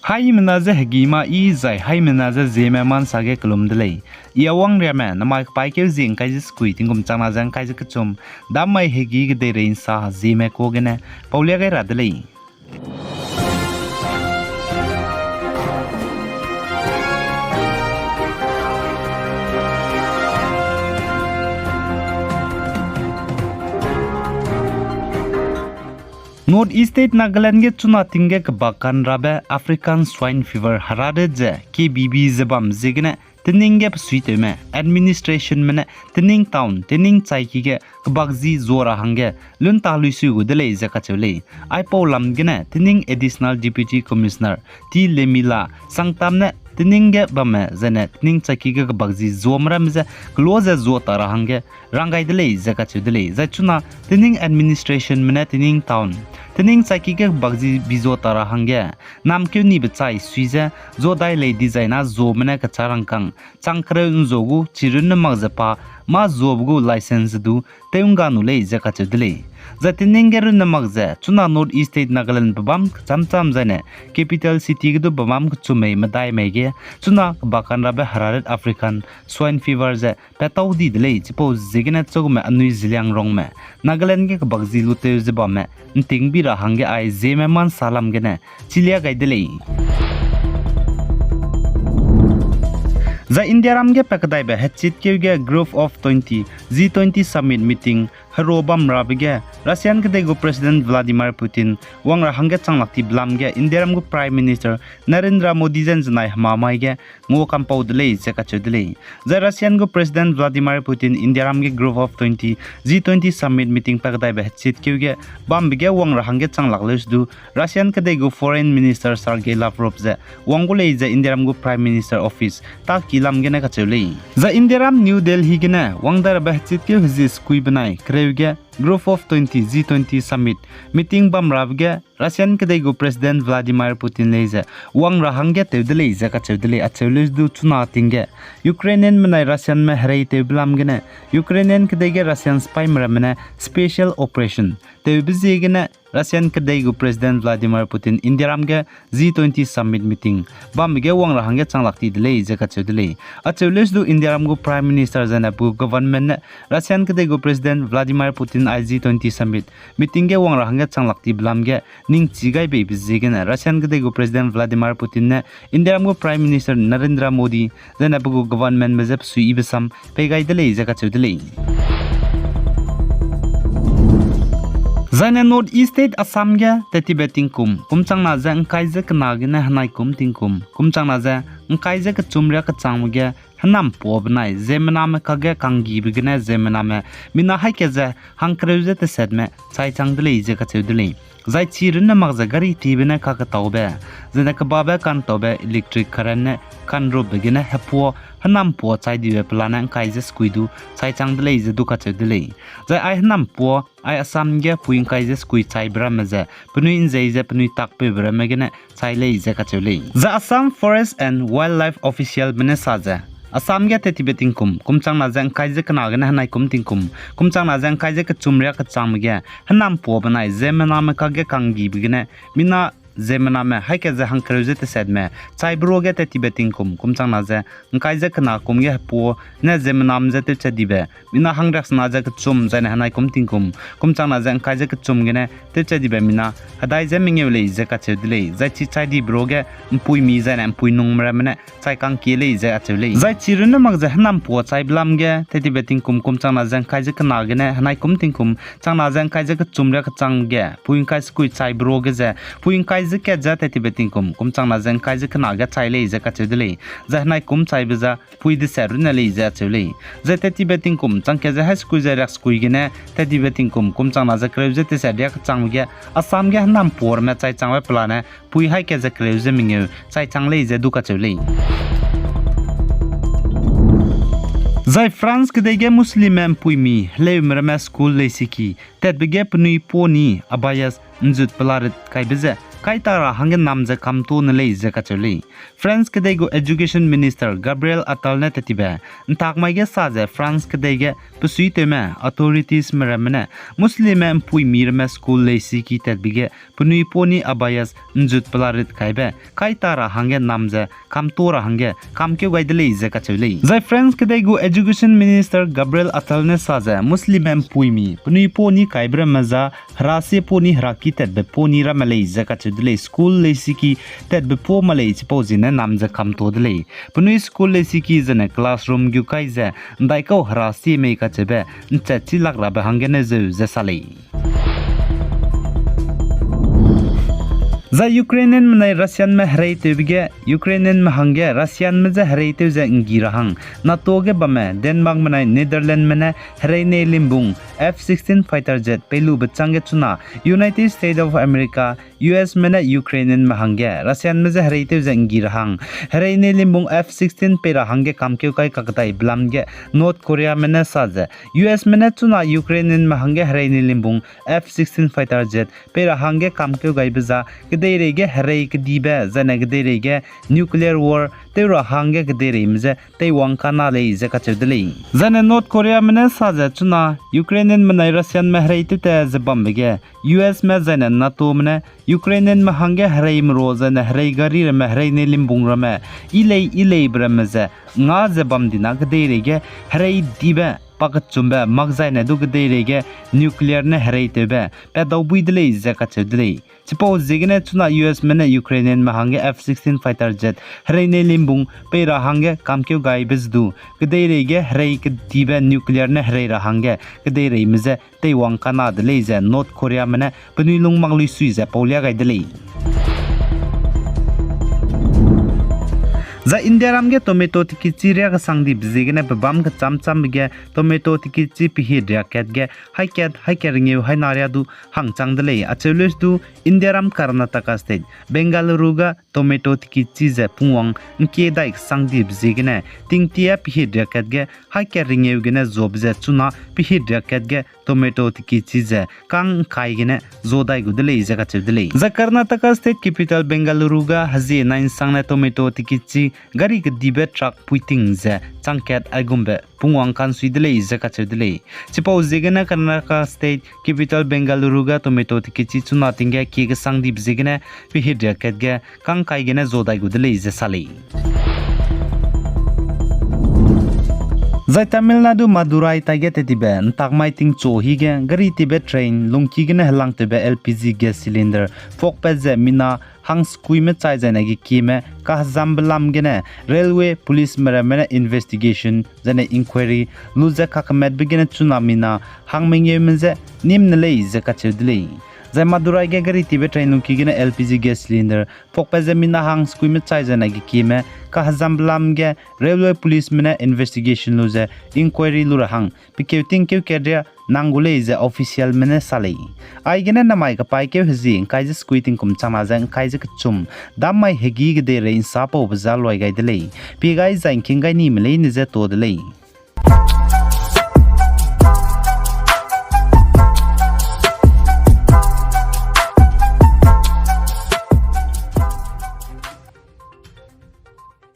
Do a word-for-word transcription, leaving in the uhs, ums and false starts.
Haimena ze hegî ma i zai haimena ze Zeme ma nsa ge kelum de lei. I Awangriame, namai kepaîkeu zie ngkai ze sekui tingkum changna ze ngkai ze kechum, dam mai hegî kedeirei nsa Zeme ka gene paulia gai ra de lei. North East State Nagaland ge chuna ting ge kebak kanrabe African Swine Fever heradet ze K B B ze bam ziegene tening ge besuitewme administrationme ne Tening town, Tening chaiki ge kebak zi zua ra hangge lunta luisui gu de lei ze kacheu lei. Aipau lam gene Tening Additional Deputy Commissioner T Lemila Sangtam ne Tening ge bamme zaine Tening chaiki ge kebak zi zuame ramme ze kela ze zua ta ra hangge rang gai de lei ze kacheu de lei. Zai chuna Tening administrationme ne Tening town, Tening chaiki ge kebak zi bi zua ta ra hangge namkeu nibe chai sui ze zua dai lei dizai na zuame ne kecha rangkang chang kereu nzua gu chirunne mak ze pa mâ zuabe gu licence du tew ngga nu lei ze kacheu de lei. Zai Tening ge runne mak ze chuna North East State Nagaland bebam kecham cham zaine capital city ge du bebam kechum mei medai mei ge chuna kebak kanrabe heradet African Swine Fever ze patau di de lei. Chipau ziegene chagume anui Zeliangrongme Nagaland ge kebak zi lutew ze bamme nting bi ra hangge ai Zeme ma nsa lam gene chilia gai de lei. Zai Indiaram ge pakedaibe hechitkeu ge Group of twenty, G twenty Summit meeting hero bam rabe ge Russian kedei gu President Vladimir Putin wang ra hangge changlak ti belam ge Indiaram gu Prime Minister Narendra Modi zen zenai hema mai ge ngua kampau de lei ze kacheu de lei. Zai Russian gu President Vladimir Putin Indiaram ge Group of twenty, G twenty Summit meeting pakedaibe hechitkeu ge bambe ge wang ra hangge changlak leus du Russian kedei gu Foreign Minister Sergei Lavrov ze wang gu lei ze Indiaram gu Prime Minister Office taki lam gene kacheu lei. Zai Indiaram New Delhi gene wang dai rabe hechitkeu hezie sekui benai kereu ge Group of twenty, G twenty Summit meeting bam rabe ge Russian kedei gu President Vladimir Putin lei ze wang ra hangge tew de lei ze kacheu de lei. Acheu leus du chuna ting ge Ukrainianme nai Russianme hereitew belam gene Ukrainian kedei ge Russian sipaime ramme ne special operation tewbe ziegene Russian kedei gu President Vladimir Putin Indiaram ge G twenty Summit meeting bambe ge wang ra hangge changlak ti de lei ze kacheu de lei. Acheu leus du Indiaram gu Prime Minister zaine pe gu government ne Russian kedei gu President Vladimir Putin ai G twenty Summit meeting ge wang ra hangge changlak ti belam ge ningchi gai beibe ziegene Russian kedei gu President Vladimir Putin ne Indiaram gu Prime Minister Narendra Modi zaine pe gu governmentme je pesuiyibe sam pei gai de lei ze kacheu de lei. Zaine North East State Assam ge tettibe tingkum kum changna ze ngkai ze kena gene henai kum tingkum kum changna ze ngkai ze kechum riâ kechangbe ge hênam pua benai ziemmename kage kanggibe gene ziemmename mina haî ke ze hangkereu ze tesetme chai chang de lei ze kacheu de lei. Zai chi runne mak ze gari tibe ne kaketaube, zene kebabe kantube electric current ne kanrupbe gene hepua hênam pua chai dibe pelane ngkai ze sekui du chai chang de lei ze du kacheu de lei. Zai ai hênam pua ai Assam ge pui ngkai ze sekui chaibe ramme ze penui nzei ze penui takpeube ramme gene chai lei ze kacheu lei. Zai Assam Forest and Wildlife Officialme ne sa ze Assam ge tettibe tingkum kum changna ze ngkai ze kena gene henai kum tingkum kum changna ze ngkai ze kechum riâ kechangbe ge hênam pua benai ziemmename kage kanggibe gene mina ziemmename haî ke ze hangkereu ze tesetme chaibe ruage tettibe tingkum kum changna ze ngkai ze kena kum ge hepua ne ziemmename je tewchat dibe mina hangriaksena ze kechum zaine henai kum tingkum kum changna ze ngkai ze kechum gene tewchat dibe mina hedai ze mengeu lei ze kacheu de lei. Zai chi chai dibe ruage mpuimi zaine mpuinungme ramme ne chai kangkie lei ze acheu lei. Zai chi runne mak ze hênam pua chaibe lam ge tettibe tingkum kum changna ze ngkai ze kena gene henai kum tingkum changna ze ngkai ze kechum riâ kechangbe ge pui ngkai sekui chaibe ruage ze pui ngkai ze kat ze tettibe tingkum kum changna ze ngkai ze kena ge chai lei ze kacheu de lei. Zai henai kum chaibe ze pui deset runne lei ze acheu lei. Zai tettibe tingkum chang kat ze haî sekui ze riak sekui gene tettibe tingkum kum changna ze kereu ze teset riâ kechangbe ge Assam ge hênam pua ramme chai changbe pelane pui haî kat ze kereu ze mengeu chai chang lei ze du kacheu lei. Zai France kedei ge Muslimme mpuimi heleume ramme school leisiki tatbe ge penui pua ni abayas nzut pelarit kaibe ze kaita ra hangge nam ze kamto ne lei ze kacheu lei. France kedei gu Education Minister Gabriel Attal ne tetibe, ntakmai ge sa ze France kedei ge pesuitewme authoritiesme ramme ne Muslimme mpuimi ramme school leisiki tatbe ge penui poni abayas njut pelarit kaibe kaita ra hangge nam ze kamto ra hangge kamkeu gai de lei ze kacheu lei. Zai France kedei gu Education Minister Gabriel Attal ne sa ze Muslimme mpuimi penui poni kaibe ramme za hera sie poni heraki tatbe poni ramme lei ze kacheu de lei. School leisiki tatbe puâ ma lei chipau ziegene nam ze kamto de lei. Penui school leisiki zene classroom gu kai ze ndaikau hera sie mei kacheube nchat chi lak rabe hanggene zeu ze sa lei. Zai Ukrainianme nai Russianme hereitewbe ge, Ukrainianme hangge Russianme je hereitew ze nggi ra hang, NATO ge bamme Denmarkme nai Netherlandsme ne herei nei limbung F sixteen fighter jet peilube chângge chuna United States of America, USme ne Ukrainianme hangge Russianme je hereitew ze nggi ra hang, herei nei limbung F sixteen pei ra hangge kamkeu kai kakdai belam ge North Koreame ne sa ze, USme ne chuna Ukrainianme hangge herei nei limbung F sixteen fighter jet pei ra hangge kamkeu gaibe za, kedeirei ge herei kedibe, zaine kedeirei ge nuclear war tew ra hangge kedeireime je teiwang kana lei ze kacheu de lei. Zaine North Koreame ne sa ze chuna Ukrainianme nai Russianme hereitew te ze bambe ge, USme zaine NATOme ne Ukrainianme hangge herei merua zaine herei gari ramme herei nei limbung ramme, i lei i leibe ramme ze nga ze bam dina kedeirei ge herei dibe pakechumbe makzaine du kedeirei ge nuclear ne hereitewbe patdau bui de lei ze kacheu de lei. Chipau ziegene chuna USme ne Ukrainianme hangge F sixteen fighter jet herei nei limbung pei ra hangge kamkeu gaibe ze du, kedeirei ge herei kedibe nuclear ne herei ra hangge kedeireime je teiwang kana de lei ze North Koreame ne penui lung mak luisui ze paulia gai de lei. Zai Indiaram ge tomato tekichi riakesang dibe ziegene pebâm kechâm châmbe ge tomato tekichi pehit riak kat ge hai kat hai kat rengeu hai na riak du hangchang de lei. Acheu leuse du Indiaram Karnataka State Bengaluru ga tomato tekichi ze pungwang ngkie dai kesang dibe ziegene tingtia pehit riak kat ge hai kat rengeu gene zuabe ze chuna pehit riak kat ge tomato tekichi ze kang ngkai gene zua dai gu de lei ze kacheu de lei. Zai Karnataka State Capital Bengaluru ga hezie nai nsangne tomato tekichi gari kedibe truck puiting ze chang kat aigumbe pungwang kansui de lei ze kacheu de lei. Chipau ziegene Karnataka State Capital Bengaluru ga tomato tekichi chuna ting ge kie kesang dibe ziegene pehit riak kat ge kang ngkai gene zua dai gu de lei ze sa lei. Zai Tamil Nadu Madurai taige tetibe ntakmai tingchu hige gari tibe train lungki gene helangtewbe L P G gas cylinder phuakpat ze mina hang sekuime chai zaine gekieme kahezambe lam gene railway policeme ramme ne investigation zaine inquiry lu ze kakemetbe gene chuna mina hang mengeume je nîm ne lei ze kacheu de lei. Zai Madurai ge gari tibe train lungki gene L P G gas cylinder phuakpat ze mina hang sekuime chai zaine gekieme kahezambe lam ge railway policeme ne investigation lu ze inquiry lu ra hang pekeu tingkeu kat riak nang gu lei ze officialme ne sa lei. Aigene namai kapaîkeu hezie ngkai ze sekui tingkum changna ze ngkai ze kechum dammai hegî kedeirei nsapaube za luai gai de lei. Pie gai zai ngking gai nime leine je tuâ de lei.